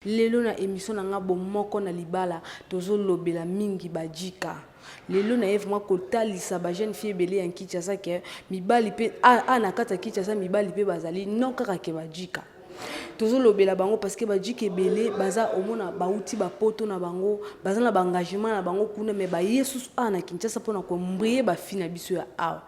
Lelo na emission na nga bomoko na libala tozo lobela mingi ba djika lelo naye vraiment kotalisa ba jeune fille ebele ya Kinshasa ke mibali pe a na kati ya Kinshasa mibali pe bazali non kaka ke ba djika tozo lobela bango parce que ba djika ebele baza omona bawuti ba poto na bango baza na ba engagement na bango kuna mais baye susu awa na Kinshasa pona ko embrouiller ba fille na biso ya awa.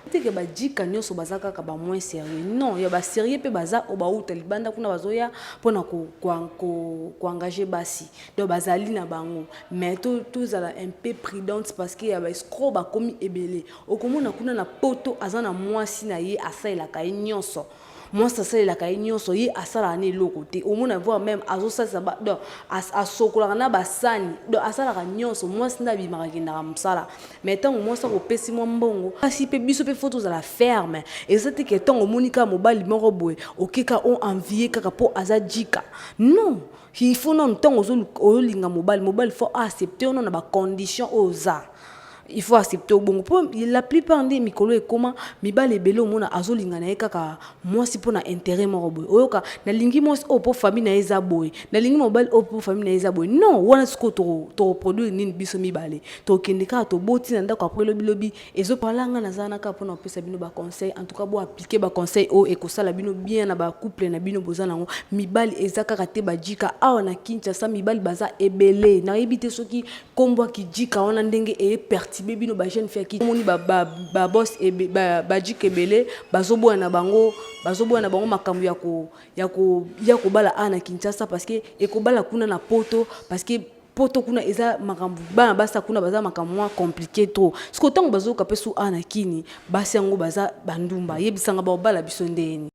Te ke ba djika nionso baza kaka ba moins serieux non ya ba serieux pe baza oyo bawuta libanda kuna bazoya pona ko ko engager basi donc bazali na bango mais tozala un peu prudente parce que ya ba escroc bakomi ebele okomona kuna na poto aza na muasi na ye asalelaka ye nionso Mwasi asalelaka ye nionso ye asalaka na eloko te omona voir meme azosalisa ba donc asokolaka na basani donc asalaka nionso mwasi nde abimaka akendaka mosala mais ntango mwasi akopesi mwa mbongo kasi mpe biso mpe fo tozala ferme eza te ke ntango omoni kaka mobali moko boye okeka o envie kaka mpo aza jika non il faut nanu ntango ozolinga mobali mobali fo accepte yo nanu na bacondition oyo oza il faut accepter obongo po la plupart nde mikolo ekoma mibali ebele omona azolinga na ye kaka mwasi mpo na intérêt moko boye oyoka nalingi mwasi oyo mpo famille na ye eza boye nalingi mobali oyo mpo famille na ye eza boye non wana sikoyo tokoproduire nini biso mibale tokende kaka toboti na ndako apres lobilobi ezopala nga naza wana kaka mpona kopesa bino baconseil en tout cas boaplike baconseil oyo ekosala bino bien na bacouple na bino boza nango mibali eza kaka te bajika awa na kinshasa mibali baza ebele nayebi te soki Kombo ya kijika wana ndenge eye perturber bino ba jeune fille ya ki moni ba ba ba boss ebe ba ba jika ebele bazoboya na bango bazoboya na bango makambo ya ko ya ko ya kobala awa na Kinshasa parce que ekobala kuna na poto parce que poto kuna eza makambo bana basi kuna baza makambo mwa compliqué trop sikoyo ntango bazoyoka mpe su awa na kini basi yango baza bandumba yebisanga baobala biso ndeni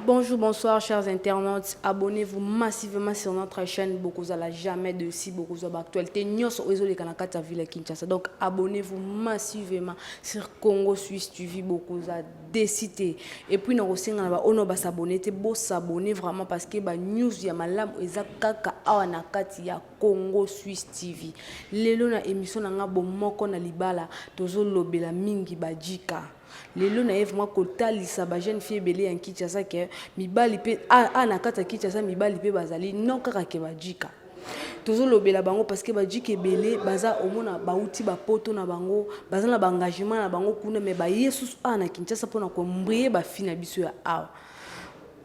Bonjour, bonsoir chers internautes. Abonnez-vous massivement sur notre chaîne Bokozala jamais de si Bokozala actualité nyonso oyo ezoleka na kati ya ville ya Kinshasa. Donc abonnez-vous massivement sur Congo Suisse TV Bokoza desi te. Et puis na kosenga na ba ono ba s'abonner te, bo s'abonner vraiment parce que ba news ya malamu eza kaka awa na kati ya Congo Suisse TV. Lelo na émission na nga bomoko na libala tozolobela mingi ba jika. Lelo na ye vraiment kotalisa ba jeune fille ebele ya Kinshasa ke mibali pe a na kati ya Kinshasa mibali pe bazali non kaka ke ba jika. Tozolobela bango parce que ba jika ebele baza omona bauti ba poto na bango baza na ba engagement na bango kuna mais baye susu awa na Kinshasa pona ko embrouiller ba fille na biso ya awa.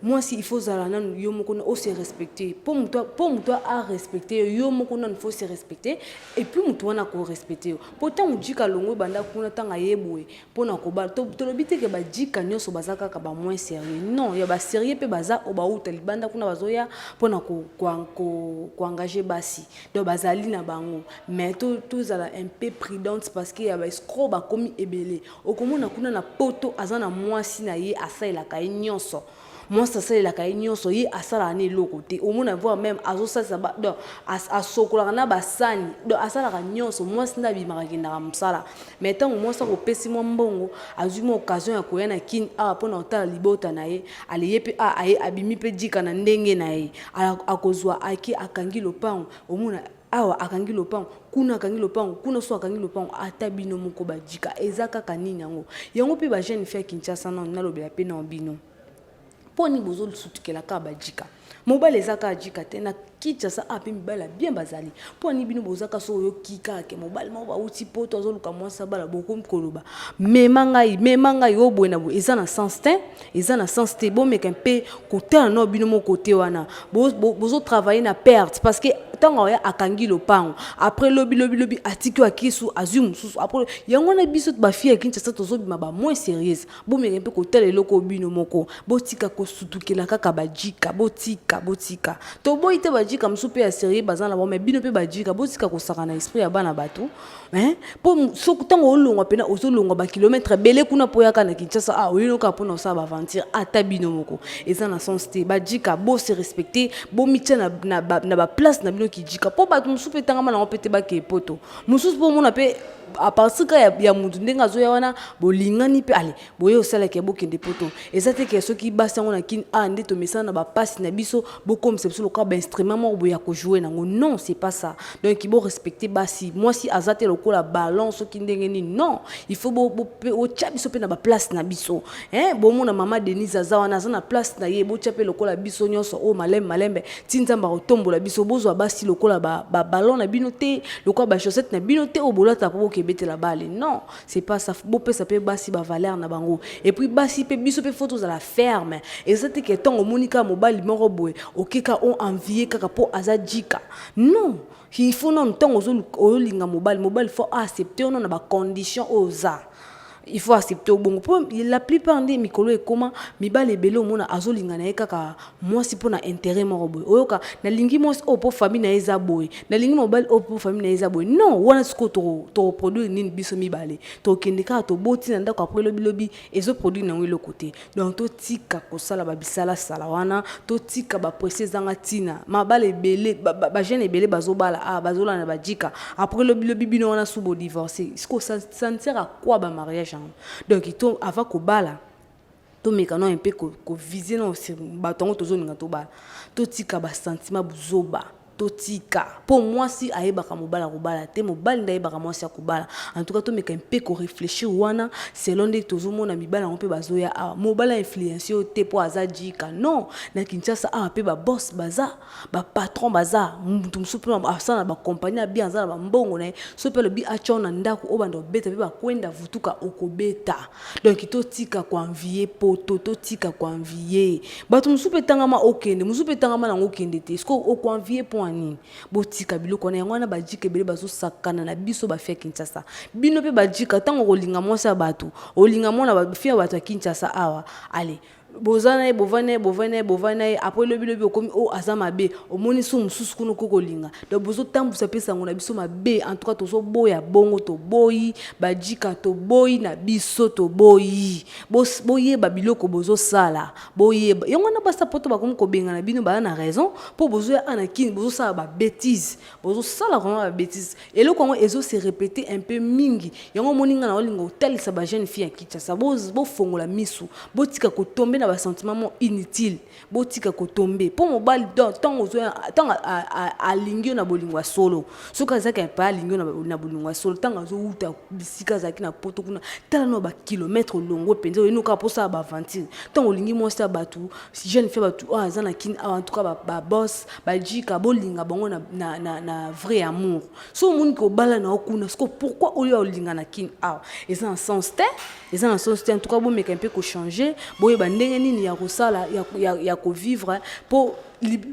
Mwasi il faut ozala nanu yo moko o se respecter po mutu po mutu a respecter yo yo moko nanu faut se respecter et puis mutu wana ako respecter yo po tango jika alongwe banda kuna tango aye boye pona kobala tolobi te ke ba jika nionso baza kaka ba moins serieux non ya ba serieux pe baza oyo bawuta libanda kuna bazoya pona ko ko ko engager basi donc bazali na bango mais tozala un peu prudente parce que ya ba escroc bakomi ebele Okomona kuna na poto aza na mwasi na ye asalelaka ye nyonso mwasi asalelaka ye nyonso ye asalaka na eloko te omona voir meme azosalisa ba donc asokolaka na basani donc asalaka nyonso mwasi nde abimaka akendaka mosala mais ntango mwasi akopesi mwa mbongo azwi mwa occasion ya koya na kin awa mpona kotala libota na ye aleye mpe a aye abimi mpe jika na ndenge na ye akozwa ake akangi lopango omona Awa akangi lopango, kuna akangi lopango, kuna so akangi lopango, ata bino moko ba djika eza kaka nini yango? Yango pe ba jeune fille ya Kinshasa nanu nalobela pe nao bino. Po nini bozo sutukela kaka ba djika? Mobali eza kaka djika te, na Kinshasa awa pe mibali ya bien bazali. Po nini bino boza kaka soki oyoki kaka ke mobali moko bawuti poto azoluka mwasi abala bokomi koloba mema ngai, mema ngai oyo boye na boye eza na sens tein. Eza na sens te bomeka mpe kotala nao bino moko kote wana bozo travailler na perte parce que Ntango aya, akangi lopango, après lobi lobi lobi atiki oyo akisu, azwi mosusu. Après yango wana, biso bafille ya Kinshasa tozobima bamoins sérieuse. Bomeka mpe kotala eloko bino moko, botika kosutukela kaka bajika. Botika, botika, toboyi te, bajika mosusu mpe ya sérieux baza na bango, mais bino mpe bajika, botika kosaka na esprit ya bana bato. Mpo soki ntango olongwa mpena, ozolongwa bakilomètre ebele kuna mpo oyaka na Kinshasa, ah, oyino kaka mpona osala baaventure. Ata bino moko, eza na sens te. Bajika, bose respecte, bomitia na baplace na bino kijika, mpo bato mosusu mpe etangama nango mpe te. Bakee poto mosusu mpo omona mpe à partir ka ya mutu ndenge azoya wana, bolingani mpe, ale boye osalaka, bokende poto. Eza te ke soki basi yango na kini a nde tomesana na bapasi na biso, bokomisa biso lokola bainstrument moko boye ya kojouer nango. Non, c'est pas ça. Donc borespecte basi. Mwasi aza te lokola ballon soki ndenge nini. Non, il faut botya biso mpe na baplace na biso. Bomona mama Denise aza wana, aza na place na ye. Botya mpe lokola biso nyonso oyo, malembe malembe ti Nzambe akotombola biso. Bozwa basi lokola baballon na bino te, lokola bachaussette na bino te oyo bolata mpo bokebetela bale. Non, c'est pas ça. Bopesa mpe basi bavaleur na bango. Et puis basi mpe, biso mpe faut tozala ferme. Eza te ke ntango omoni kaka mobali moko boye, okeka oenvie kaka mpo aza jika. Non, il faut nano ntango ozolinga mobali, mobali faut accepte ono na bacondition oyo oza. Il faut accepter obongo, mpo la plupart nde mikolo ekóma mibali ebele, omona azolinga na ye kaka mwasi mpo na intérêt moko boye. Oyoka: "Nalingi mwasi oyo mpo famille na ye eza boye, nalingi mobali oyo mpo famille na ye eza boye." Non, wana sikoyo tokoproduire nini? Biso mibale tokende kaka, toboti na ndako, après lobilobi ezoproduire nango eloko te. Donc totika kosala babisalasala wana, totika bapresse ezanga ntina. Mabala ebele, bajeune ebele bazobala, ah, bazolanda bajika, après lobilobi bino wana su bodivorce. Sikoyo ça ne sert à quoi bamariage yango? Donc to avant kobala, tomeka no mpe koviser no bato yango tozolinga tobala. Totika basentiment buzoba, totika, mpo mwasi ayebaka mobali akobala te, mobali nde ayebaka mwasi akobala. En tout cas, tomeka mpe koréfléchir wana selon nde tozomona mibali yango mpe bazoya awa. Mobali ainfluence oyo te mpo aza jika. Non, na Kinshasa awa mpe baboss baza, bapatron baza. Mutu mosusu mpe asala na bacompagnie ya bien, aza na bambongo na ye. So mpe alobi atya na ndako oyo, banda obeta mpe bakwenda vutuka, okobeta. Donc totika koenvier poto, totika koenvier bato mosusu mpe etangama okende, mosusu mpe etangama nango okende te. Siko okoenvier mpo ya nini? Botika biloko wana. Yango wana bajika ebele bazosakana na biso bafille ya Kinshasa. Bino mpe bajika, ntango kolinga mwasi ya bato, olinga mwana fille ya bato ya Kinshasa awa, ale boza na ye, bovandi na ye, bovandi na ye, bovandi na ye, après lobilobi okomi oyo aza mabe, omoni so mosusu kuna okoki kolinga. Donc bozotambusa mpe sango na biso mabe. En tout cas, tozoboya bongo, toboyi bajika, toboyi na biso, toboyi. Boyeba biloko bozosala, boyeba yango wana. Basa poto bakomi kobengana bino, baza na raison, mpo bozoya ana kini, bozosala babêtises, bozosala vraiment babêtises. Eloko yango ezose répéter un peu mingi. Yango omoni nga na olinga kotalisa bajeune fille ya Kinshasa, bofongola misu, botika kotomber na basentiment mo inutile, botika kotomber mpo mobali. Ntango ozoya, ntango alingi yo na bolingo ya solo, soki azalaki epai, alingi yo na bolingo ya solo, ntango azowuta bisika azalaki na poto kuna, tala no bakilomètre olongo mpenza, oyeni kaka mposala baaventure. Ntango olingi mwasi ya bato, jeune fille bato oyo aza na kini awa, en tout cas baboss, bajika, bolinga bango na vrai amour. So omoni kobala na yo kuna, siko pourquoi oyo olinga na kini awa? Eza na sens te, eza na sens te. En tout cas, bomeka mpe kochanger, boyeba ndenge nini ya kosala, ya kovivre, mpo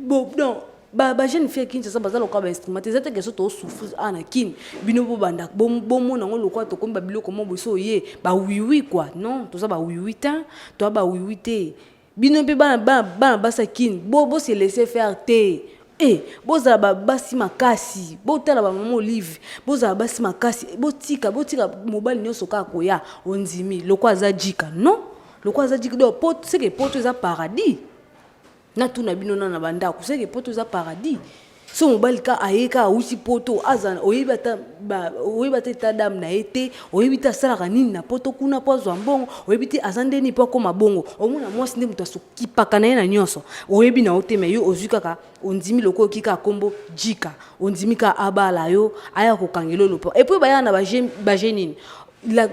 donc bajeune fille ya Kinshasa baza lokola bainstrument te. Eza te ke so tosouffrir awa na kini, bino bobanda bomona yango lokola tokomi babiloko mo boye so oye bawiwi quoi. Non, toza bawiwi te, toza bawiwi te. Bino mpe bana basi ya kini, bose laisser faire te. E bozala basi makasi, botala bamama Olive, bozala basi makasi. Botika, botika mobali nyonso kaka koya, ondimi lokwa aza jika. Non, lokwa aza jika, donc po seke poto eza paradis. Natuna bino na bandako, seke poto eza paradis? So mobali ka aye ka awuti poto, aza, oyebi ata, oyebi ata état d'âme na ye te, oyebi te asalaka nini na poto kuna mpo azwa mbongo, oyebi te aza ndeni mpo akóma bongo. Omona mwasi nde moto asokipaka na ye na nyonso, oyebi na yo te. Me yo ozwi kaka, ondimi lokola oyoki kaka nkombo jika, ondimi kaka abala yo, aya kokangela olopo. Et puis baya na baje nini,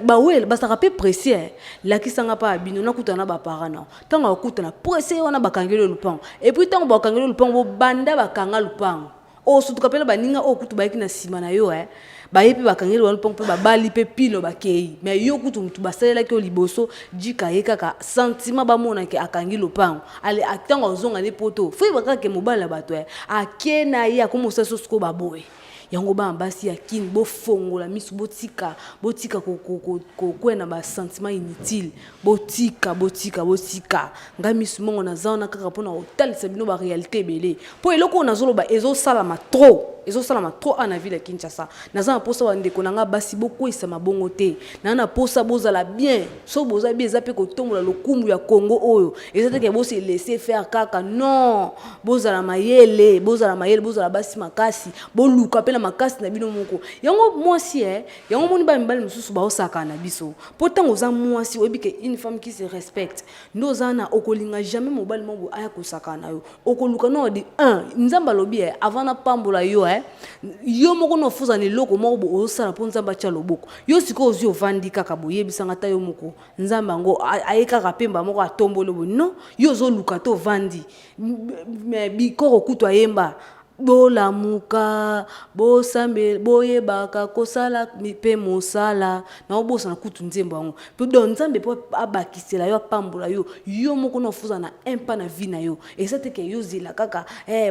bawele bazalaka mpe pressé. Lakisanga mpa ya bino, nakutana na baparent na ntango akutana pressé wana, bakangeli lupango. Et puis ntango bakangeli lupango, bobanda bakanga lupango. Osutuka mpe na baninga oyo kutu bayaki na nsima na yo, baye mpe bakangeli wana mpongo mpe babali mpe pilo bakei. Mais yo kutu mutu basalelaki yo liboso, jika ye kaka sentiment, bamonaki akangi lopango. Ale, ntango azonga nde poto, fo yeba kaka ke mobali na bato ake na ye, akomi kosala so sikoyo baboye yango. Bana basi ya Kini, bofongola miso, botika, botika kokwea na basentiment inutile. Botika, botika, botika. Ngai miso mongo naza wana kaka mpona kotalisa bino baréalité ebele, mpo eloko oyo nazoloba ezosalama trop, ezosalama trop awa na ville ya Kinshasa. Naza na mposa bandeko na ngai basi bokweyisa mabongo te. Naa na mposa bozala bien. Soki boza bien, eza mpe kotombola lokumu ya Congo oyo. Eza te ke bose laisser faire kaka, non. Bozala mayele, bozala mayele, bozala basi makasi, boluka mpe na makasi na bino moko. Yango mwasi yango moni bana mibali mosusu baosaka na biso, mpo ntango oza mwasi, oyebi ke une femme qui se respecte nde oza na, okolinga jamais mobali moko aya kosaka na yo. Okoluka no di un Nzambe alobi avant napambola yo, yo moko no ofuza na eloko moko bo ozosala mpo Nzambe atya loboko. Yo sikoyo ozwi, ovandi kaka, boyebisanga ata yo moko, Nzambe yango aye kaka pemba moko atomboli boye? Non, yo ozoluka te, ovandi. Bikoro kutu ayemba: "Bolamuka, bosambe, boyebaka kosala mpe mosala." Naobosana kutu nzembo yango mpe. Donc Nzambe mpo abakisela yo, apambola yo, yo moko na ofuza na un pas na vie na yo. Eza te ke yo zela kaka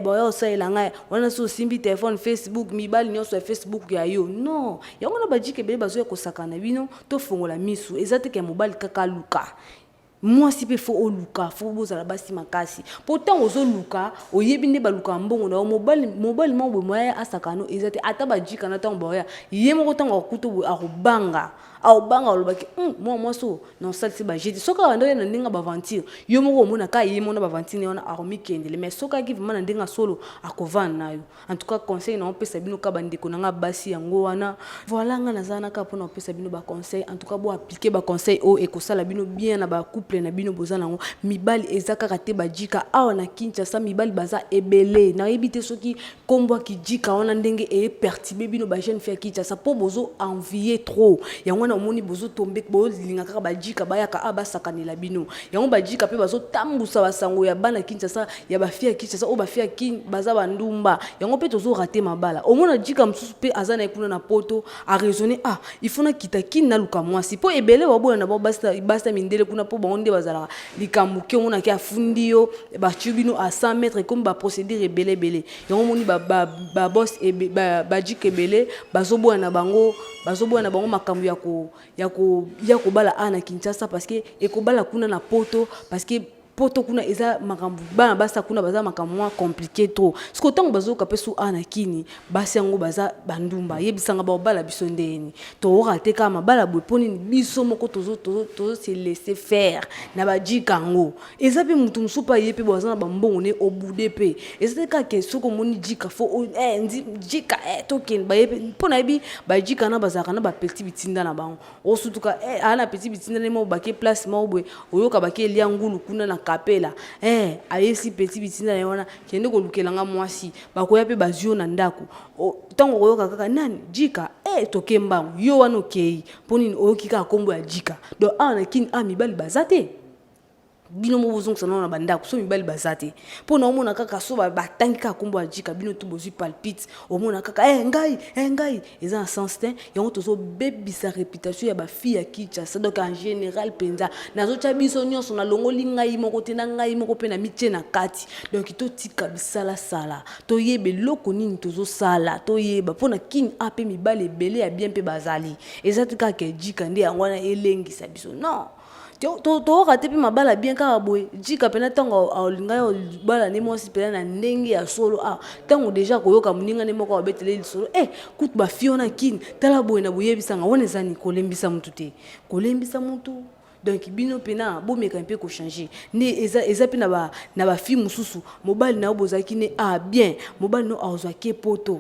boya osalela ngai wana. So osimbi telefone, Facebook, mibali nyonso ya Facebook ya yo, non. Yango na bajike ebele bazoya kosaka na bino. Tofongola miso. Eza te ke mobali kaka aluka, mwasi mpe fo oluka, fo bozala basi makasi, mpo ntango ozoluka, oyebi nde balukaka mbongo na yo. Mobali, mobali moko boye moya asaka no eza te. Ata bajika na ntango baoya, ye moko ntango akuta boye, akobanga, akobanga, alobaki: "Mwa mwasi oyo na osalisi bajeti." Soki abanda oya na ndenge ya baventure, yo moko omona ka ye mona baventure ne wana, akomikendele. Mais soki ayaki vraiment na ndenge ya solo, akovanda na yo. En tout cas, conseil na opesa bino ka bandeko na nga basi, yango wana. Voilà, nga naza wana kaka mpona kopesa bino baconseil. En tout cas, boappliquer baconseil oyo, ekosala bino bien na bacouple na bino boza nango. Mibali eza kaka te bajika awa na Kinshasa, mibali baza ebele. Nayebi te soki nkombo ya kijika wana ndenge eperturber bino bajeune fille ya Kinshasa, mpo bozo envier trop. Yango wana omoni bozotombe, bolinga kaka bajika bayaka a basakanela bino. Yango bajika mpe bazotambusa basango ya bana Kinshasa, ya bafille ya Kinshasa oyo bafille ya Kin baza bandumba. Yango mpe tozorater mabala. Omona jika mosusu mpe aza na ye kuna na poto, araisonner: "Ah, il faut nakita Kini, naluka mwasi," mpo ebele baboya na bao basi ya mindele kuna, mpo bango nde bazalaka likambo ke omonaki afundi yo, batie bino à 100 mètres, ekomi baprocédure ebele ebele. Yango omoni babos, bajika ebele bazoboya na bango, bazoboya na bango makambo ya kobala a na Kinshasa, parce que ekobala kuna na poto, parce que poto kuna eza makambo, bana basi kuna baza makambo mwa compliqué trop. Siko ntango bazoyoka mpe su a na Kini basi yango baza bandumba, yebisanga, baobala biso ndeni? Toyoka te kaka mabala boye. Mpo nini biso moko tozose laisser faire na bajika yango? Eza mpe motu mosusu mpe aye mpe baza na bambongo ne obude mpe. Eza te kaka soki omoni jika fo jika tokende. Baye mpe mpo nayebi bajika na bazalaka na bapeti bitinda na bango. Osutuka aa na petit bitinda nde moko bake place moko boye, oyoka bake elia ngulu kuna na kapela, ayesi petit bitinda na ye wana: "Kende kolukelanga mwasi." Bakoya mpe bazwi yo na ndako. Ntango okoyoka kaka nani jika, toke mbangu, yo wana okei. Mpo nini? Oyoki kaka nkombo ya jika. Donc awa na Kini awa mibali baza te. Bino mo bozongisa nano na bandako. So mibali baza te, mpo na omona kaka so batangi kaka nkombo ya jika, bino tu bozwi palpite, omona kaka ngai, ngai. Eza na sens te. Yango tozobebisa réputation ya bafille ya Kinshasa. Donc en général mpenza, nazotya biso nyonso, nalongoli ngai moko te, na ngai moko mpe na mitie na kati. Donc totika bisalasala, toyeba eloko nini tozosala, toyeba mpo na Kini a mpe mibali ebele ya bien mpe bazali. Eza te kaka ejika nde yango wana elengisa biso, non. Toyoka te mpe mabala bien kaka boye. Jika mpena ntango alinga obala nde mwasi mpena na ndenge ya solo, a ntango deja koyoka moninga nde moko abetele lisolo, kutu bafille wana Kini, tala boye na boyebisanga wana. Eza ni kolembisa mutu te, kolembisa mutu. Donc bino mpena bomeka mpe kochanger nde. Eza mpe na bafille mosusu, mobali na yo bozalaki ne a bien, mobali no azwaki poto.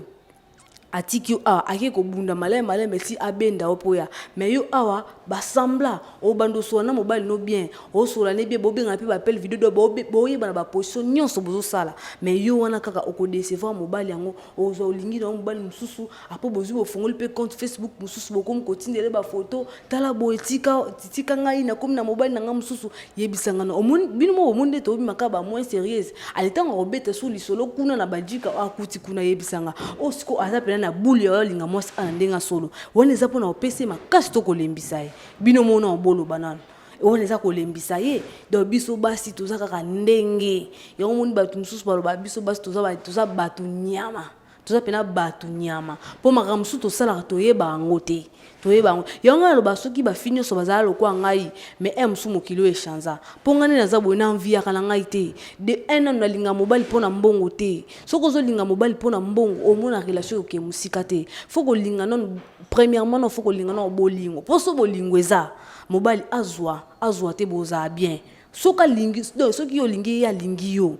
Atiki yo awa ake kobunda maleme maleme ti abenda yo po oya mais yo awa ba semblant obanda osola na mobali no bien osola ne bien bobengana pe ba appel video donc boyebana ba position nionso bozosala mais yo wana kaka oko decevoir mobali yango ozwa olingi na yo mobali mosusu apres bozwi bofongoli pe compte Facebook mosusu bokomi kotindela ye ba photo tala boye tika tika ngai nakomi na mobali na ngai mosusu yebisa ngai omoni bino moko bomoni nde tobima kaka ba moins serieuse ale ntango akobeta su lisolo kuna na bajika oyo akuti kuna yebisa nga oyo sikoyo aza mpena na bule oyo alinga mwasi ana ndenge ya solo wana eza mpona kopesa ye makasi to kolembisa ye bino mona oboloba nano wana eza kolembisa ye donc biso basi toza kaka ndenge yango moni bato mosusu baloba biso basi toza bato nyama Toza pena batu nyama po makambo mosusu tosalaka toyeba yango te toyeba yango yango ngai naloba soki ba fille nyonso bazala lokola ngai mais un mosusu mokili oyo echanza po ngai nde naza boye na enviaka na ngai te de un nanu nalinga mobali po na mbongo te soki ozolinga mobali po na mbongo omona relation ekoke mosika te faut kolinga nanu premièrement nanu faut kolinga nanu bolingo po so bolingo eza mobali azwa azwa te bozala bien soki alingi donc soki yo olingi ye alingi yo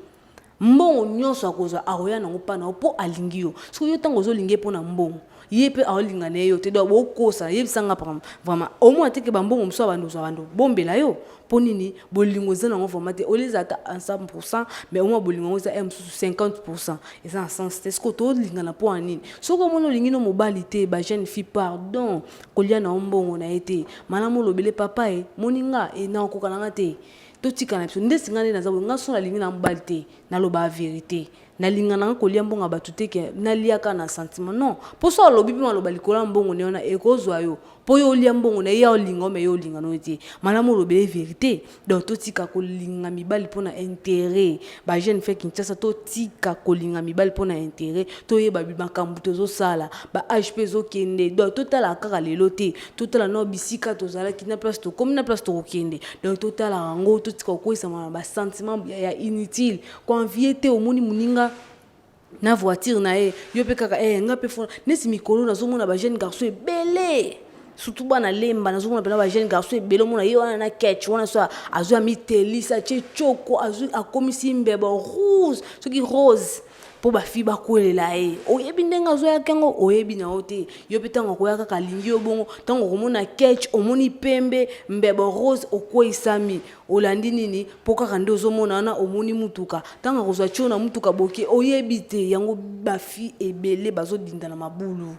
Mbongo nionso akozwa akoya nango pa na yo po alingi yo. Soki yo tango ozolinga ye pona mbongo, ye pe aolinga naye yo te donc bokosa. Yebisa nga vraiment omona te ke ba mbongo mosusu abanda kozwa abanda kobombela yo po nini? Bolingo eza nango vraiment te. Au lieu ezala ata à 100% mais omona bolingo yango eza heure mosusu 50% eza na sens te. Sikoyo tolingana po na nini? Soki omoni olingi no mobali te ba jeune fille pardon kolia na yo mbongo na ye te. Malamu olobele papa e moni nga e nakokoka na nga te. Totika na biso ndeti nga nde naza boye nga soki nalingi na mobali te nalobaka verite nalinga nanga kolia mbongo ya batu te ke nalia kaka na sentiment non po soki alobi pe maloba likolo ya mbongo naye wana ekozua yo po yo olia mbongo naye ye aolinga yo mais yo olinga nayo te malamu olobela ye verite donc totika kolinga mibali pona interet ba jeune fille ya Kinshasa totika kolinga mibali pona interet toyeba makambu tozosala ba age pe ezokende donc totala kaka lelo te totala nao bisika tozalaki na place tokomi na place tokokende donc totala yango totika kokweyisama na ba sentiment ya inutile ko envier te omoni moninga na voiture na ye yo pe kaka eh nga pe fona neti mikolo nazomona ba jeune garçon ebele surtout bana lemba nazomona mpena ba jeune garçon ebele omona ye wana na ketch wana so azwi amitelisa atie tshoko azwi akomisi mbeba rouge soki rose mpo ba fille bakwelela ye oyebi ndenge azoyaka yango oyebi na yo te yo mpe ntango akoya kaka alingi yo bongo ntango okomona ketch omoni pembe mbebo rose okweisami olandi nini mpo kaka nde ozomona wana omoni motuka ntango akozwa tio na motuka boke oyebi te yango ba fille ebele bazodinda na mabulu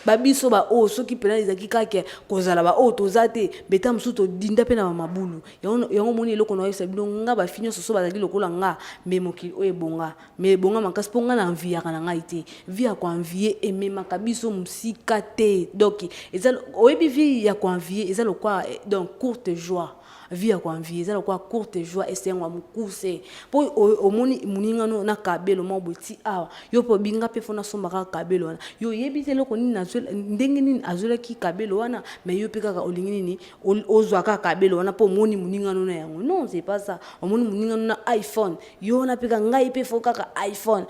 Ba biso ba oyo soki pena ezalaki kaka kozala ba oyo toza te beta mosusu todinda pe na ba mabulu yango yango omoni eloko na oyebisa bino nga ba fille nyonso so bazalaki lokola nga me mokili oyo ebonga me ebonga makasi po nga na enviaka na ngai te vie ya ko envier ememaka biso mosika te donc eza oyebi vie ya ko envier eza lokola donc courte joie Vie ya ko envier eza lokola courte joie esengo ya mukuse po omoni muninga no na kabelo moko boye ti awa yo pe olobi nga pe faut nasomba kaka kabelo wana yo oyebi te eloko nini ndenge nini azwelaki kabelo wana mais yo pe kaka olingi nini ozwa kaka kabelo wana po omoni muninga no na yango non c'est pas ça omoni muninga no na iPhone yo wana pe kaka ngai pe faut kaka iPhone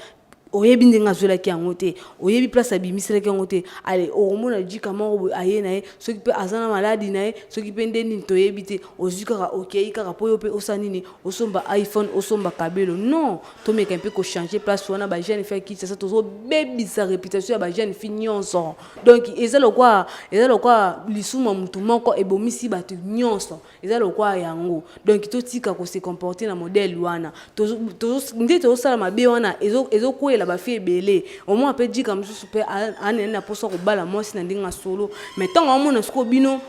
Oyebi ndenge azwelaki yango te, oyebi place abimiselaki yango te. Allez, okomona djika moko boye aye na ye, soki pe aza na maladi na ye, soki pe nde nini toyebi te. Ozwi kaka okeyi kaka po yo pe osala nini? Osomba iPhone, osomba kabelo. Non! Tomeka mpe ko changer place wana ba jeunes filles ya Kinshasa tozobebisa reputation ya ba jeunes filles nionso. Donc eza lokola eza lokola lisumu ya mutu moko ebomisi batu nionso. Eza lokola yango. Donc totika ko se comporter na modèle wana. Tozo tozo nde tozosala mabe wana ezo ezokweyela ba fille ebele. Omona pe djika mosusu pe anene na posa kobala mwasi na ndenge ya solo. Mais tango amona sikoyo bino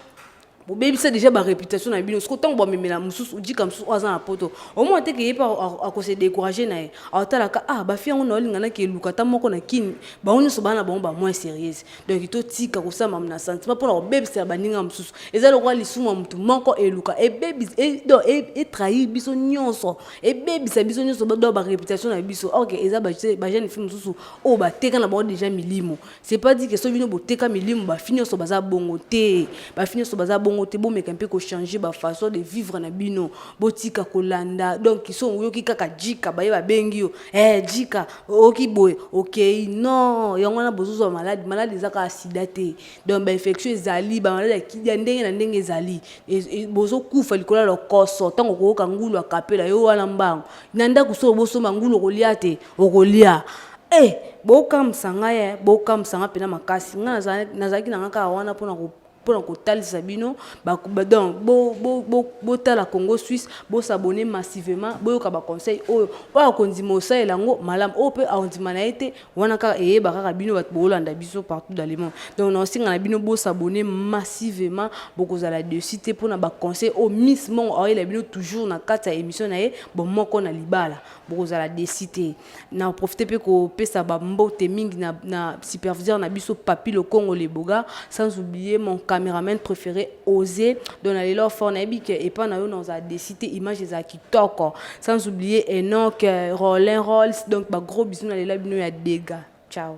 bobebisa dejà ba reputation na bino sikoyo tango bamemela mosusu djika mosusu oyo aza na poto omona te ke ye pe ako se decourager na ye aotalaka ah ba fille yango naolinga nake eluka ata moko na kin bango nyonso baa na bango ba moins serieuse Donc totika kosala makambo na sentiment mpona kobebisela baninga mosusu. Eza lokola lisumu ya motu moko eluka ebebisa e, donc e, etrahir biso nyonso, ebebisa biso nyonso donc ba reputation na biso. Or que eza ba ba jeune fille mosusu oyo bateka na bango déjà milimo. C'est pas dit que soki bino boteka milimo ba fille nyonso baza bongo te. Ba fille nyonso baza bongo te. Bomeka mpe ko changer ba façon de vivre na bino. Botika kolanda donc soki oyoki kaka djika baye babengi yo eh djika oyoki boye okei non yango wana bozozwa maladi maladi eza kaka sida te donc bainfection ezali bamaladi ya kidia ndenge na ndenge ezali bozokufa likolo ya lokoso ntango okoyoka ngulu akapela yo wana mbango na ndako so obosomba ngulu okolia te okolia. Eh bokamwisa ngai eh, bokamwisa ngai mpena makasi. Ngai nazalaki na ngai kaka wana mpona kotalisa bino. Donc botala Congo Suisse, bos'abonner massivement, boyoka baconseil oyo. Oyo akondima osalela yango malamu, oyo mpe akondima na ye te, wana kaka eyeba kaka bino bato boolanda biso partout dans le monde. Donc naosenga na bino, bos'abonner massivement, bokozala déçus te mpona baconseil oyo Miss Mongo aoyela bino toujours na kati ya émission na ye Bomoko na Libala. Bokozala déçus te. Na profite mpe kopesa bambote mingi na superviseur na biso Papi Lokongo Leboga, sans oublier mon caméraman préféré Osé. Donc na lelo fort, nayebi ke epa na yo nazala déçu te, image ezala kitoko. Sans oublier Enoch, Rolin Rolls. Donc bagros bisous na lela bino ya dega. Ciao.